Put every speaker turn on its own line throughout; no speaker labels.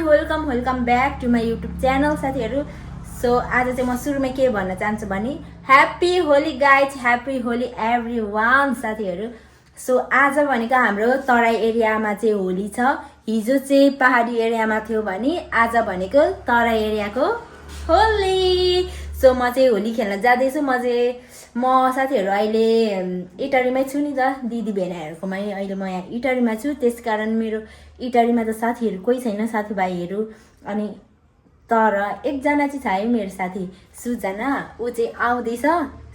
Welcome back to my YouTube channel साथीहरू। So आज चाहिँ म सुरुमै के भन्न चाहन्छु भने happy Holi guys, happy Holi everyone साथीहरू। सो आज भनेको हाम्रो तराई एरियामा चाहिँ होली छ। हिजो चाहिँ पहाडी एरियामा थियो भने आज भनेको तराई एरियाको होली। सो म चाहिँ होली खेल्न जाँदैछु। म साथीहरू अहिले इटरीमै छु नि त, दिदी बहिनीहरूकोमै। अहिले म यहाँ इटरीमा छु, त्यसकारण मेरो इटरीमा त साथीहरू कोही छैन, साथीभाइहरू। अनि तर एकजना चाहिँ छ है मेरो साथी सुजना, ऊ चाहिँ आउँदैछ।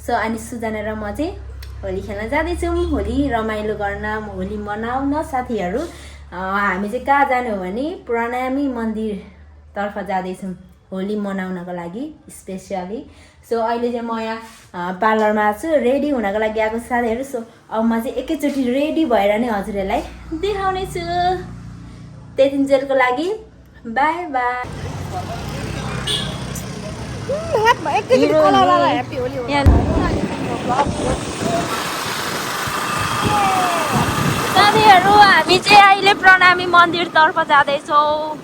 सो अनि सुजना र म चाहिँ होली खेल्न जाँदैछौँ, होली रमाइलो गर्न, होली मनाउन साथीहरू। हामी चाहिँ कहाँ जाने हो भने प्रणामी मन्दिरतर्फ जाँदैछौँ होली मनाउनको लागि स्पेसियली। सो अहिले चाहिँ म यहाँ पार्लरमा छु, रेडी हुनको लागि आएको साथीहरू। सो अब म चाहिँ एकैचोटि रेडी भएर नै हजुरहरूलाई देखाउने छु। त्यतिन्जेलको लागि बाई बाई। साथीहरू हामी चाहिँ अहिले प्रणामी मन्दिरतर्फ जाँदैछौँ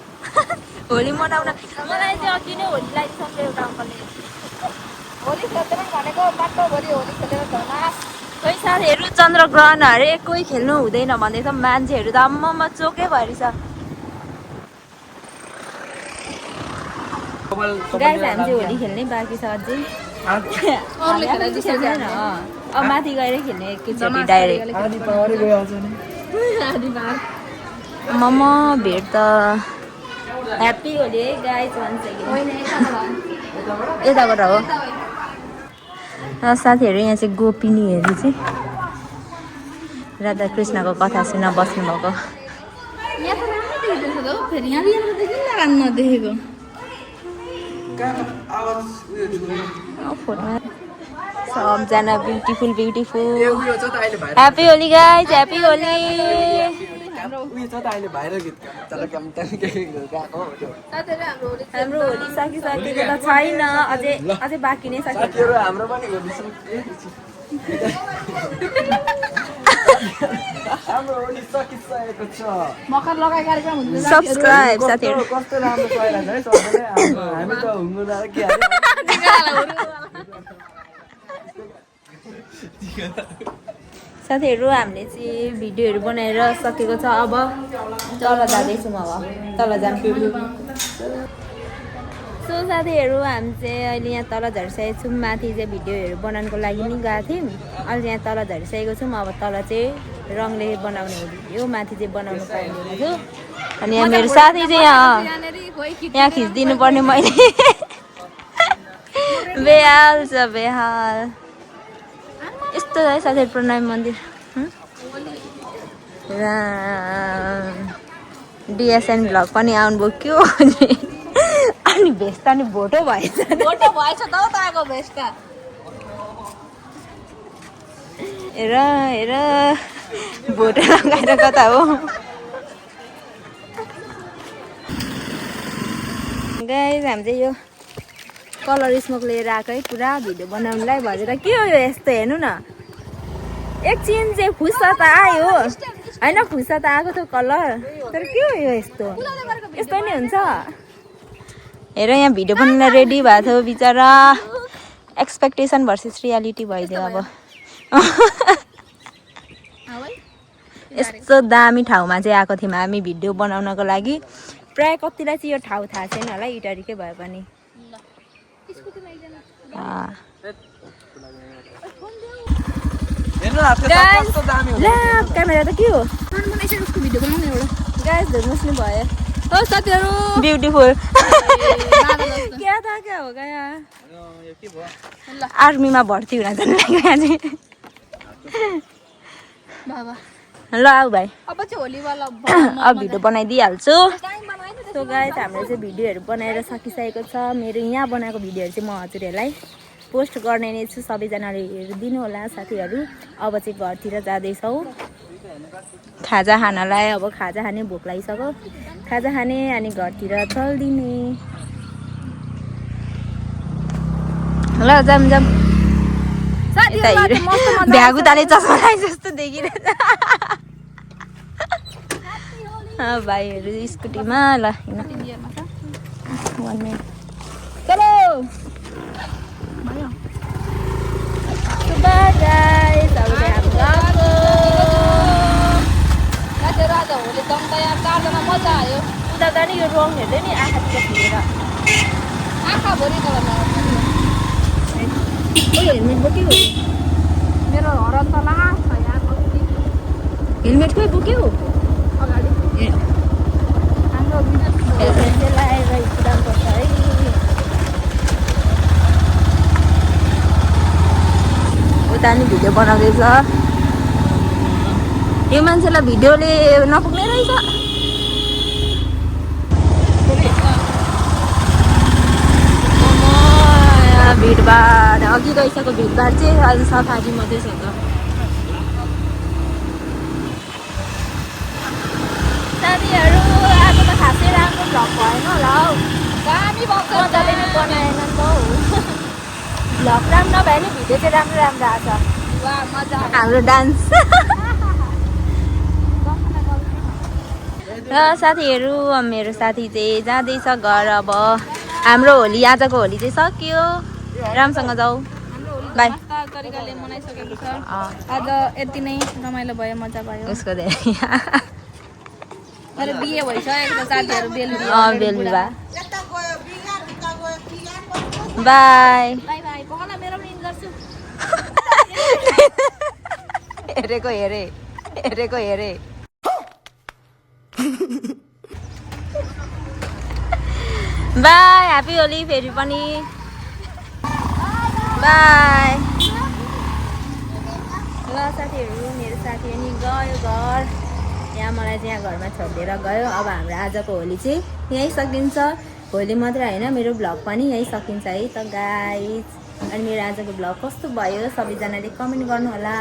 होली मनाउन। मलाई चाहिँ अघि नै होली लगाइसक्यो एउटा अङ्कलले। होली खेल्दैन भनेको बाटो भरि होली खेलेर झर्ना। खोइ साथीहरू चन्द्रग्रहण अरे कोही खेल्नु हुँदैन भन्दैछ, मान्छेहरू त आम्मामा चोकै भएछ। गाइस हामी चाहिँ होली खेल्नै बाँकी छ अझै। अब माथि गएर खेल्ने एकैचोटि डाइरेक्ट। मम्मा भेट त ह्याप्पी होली है गाइस भन्छ कि यताबाट हो। साथीहरू यहाँ चाहिँ गोपिनीहरू चाहिँ राधाकृष्णको कथा सुन्न बस्नुभएको। सबजना beautiful happy Holi guys, happy Holi. हाम्रो होली सकिसकेको त छैन, अझै बाँकी नै सकियो। सब्सक्राइब साथीहरू। साथीहरू हामीले चाहिँ भिडियोहरू बनाएर सकेको छ। अब तल जाँदैछौँ, अब तल जान्छौँ। सो साथीहरू हामी चाहिँ अहिले यहाँ तल झरिसकेको छौँ। माथि चाहिँ भिडियोहरू बनाउनुको लागि नि गएको थियौँ, अहिले यहाँ तल झरिसकेको छौँ। अब तल चाहिँ रङले बनाउने हो भिडियो, माथि चाहिँ बनाउनु पाइँदैन थियो। अनि यहाँ मेरो साथी चाहिँ यहाँ खिचिदिनु पर्ने मैले। बेहाल छ बेहाल। यस्तो है साथीहरू प्रणामी मन्दिर। डिएसएन भ्लग पनि आउनुभयो क्यो। अनि भेस्टा नि भोटो भएछ त आएको भेस्टा। हेर हेर भोटो लगाएर कता हो गाइस। हामी चाहिँ यो कलर स्मोक लिएर आएको है पुरा भिडियो बनाउनुलाई भनेर। के हो यो यस्तो, हेर्नु न एकछिन चाहिँ फुस्सा त आयो होइन, फुस्सा त आएको थियो कलर, तर के हो यो यस्तो, यस्तो नि हुन्छ। हेर यहाँ भिडियो बनाउन रेडी भएको थियो बिचरा। एक्सपेक्टेसन भर्सेस रियालिटी भइदियो अब। यस्तो दामी ठाउँमा चाहिँ आएको थियौँ हामी भिडियो बनाउनको लागि। प्रायः कतिलाई चाहिँ यो ठाउँ थाहा छैन होला, इटरीकै भए पनि। क्यामेरा त के हो गाइस, धुर्नुहोस् नि भयो। हो साथीहरू ब्युटिफुल। क्या था क्या हो गया, आर्मीमा भर्ती हुन जानु लाग्यो यहाँ चाहिँ। ल आऊ भाइ, अब भिडियो बनाइदिइहाल्छु। सो गाइस हाम्रो चाहिँ भिडियोहरू बनाएर सकिसकेको छ। मेरो यहाँ बनाएको भिडियोहरू चाहिँ म हजुरहरूलाई पोस्ट गर्ने नै छु, सबैजनाले हेरिदिनु होला साथीहरू। अब चाहिँ घरतिर जाँदैछौँ खाजा खानलाई। अब खाजा खाने भोक लागिसक्यो, खाजा खाने अनि घरतिर चल्दिने। ल जाम जाम। भ्यागुताले चस्मा लाए जस्तो देखिरहेछ। भाइहरू स्कुटीमा ल हिँड 1 मिनट चलो भयो सुबह गाइस अब चाहिँ हामी गएको
रातेर आज होली दम त यहाँ 4 जना मजा आयो
उता त नि यो रङ हेर्दै नि आँखातिर फिरेर
आँखा भरिको भन्दा
हेलमेट बोक्यो
मेरो हरन त लास छ यहाँ कति
हेलमेट खोइ बोक्यो
अगाडि हाम्रो
हेलमेट चाहिँ लगाएर कुदाउनुपर्छ है उता नि भिडियो बनाउँदैछ यो मान्छेलाई भिडियोले नपुग्ने रहेछ भिडभाड अघि गइसक्यो भिडभाड चाहिँ अहिले सफारी मात्रै छ त साथीहरू आज त खासै राम्रो भ्लग भएन होला हौ
दामी बक्छ
मजाले नै बनाएन नि त हौ भ्लग राम्रो नभए नि भिडियो चाहिँ राम्रो राम्रो आएको छ
वाह मजा आयो
हाम्रो डान्स र साथीहरू मेरो साथी चाहिँ जाँदैछ घर अब हाम्रो होली आजको होली चाहिँ सक्यो राम्रोसँग जाऊ बाई
मस्त तरिकाले मनाइसकेको छ आज यति नै रमाइलो भयो मजा भयो
उसको धेरै
मेरो बिहे भइसकेको छ साथीहरू बेलुका
बेलुका बाई
बाई बाई पकला मेरो पनि इन गर्छु
हेरेको हेरे बाई ह्याप्पी होली फेरि पनि बाई ल साथीहरू मेरो साथी पनि गयो घर यहाँ मलाई चाहिँ यहाँ घरमा छोडिदिएर गयो अब हाम्रो आजको होली चाहिँ यहीँ सकिन्छ होली मात्रै होइन मेरो भ्लग पनि यहीँ सकिन्छ है त गाइज अनि मेरो आजको भ्लग कस्तो भयो सबैजनाले कमेन्ट गर्नु होला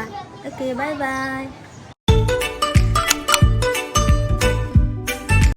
ओके बाई बाई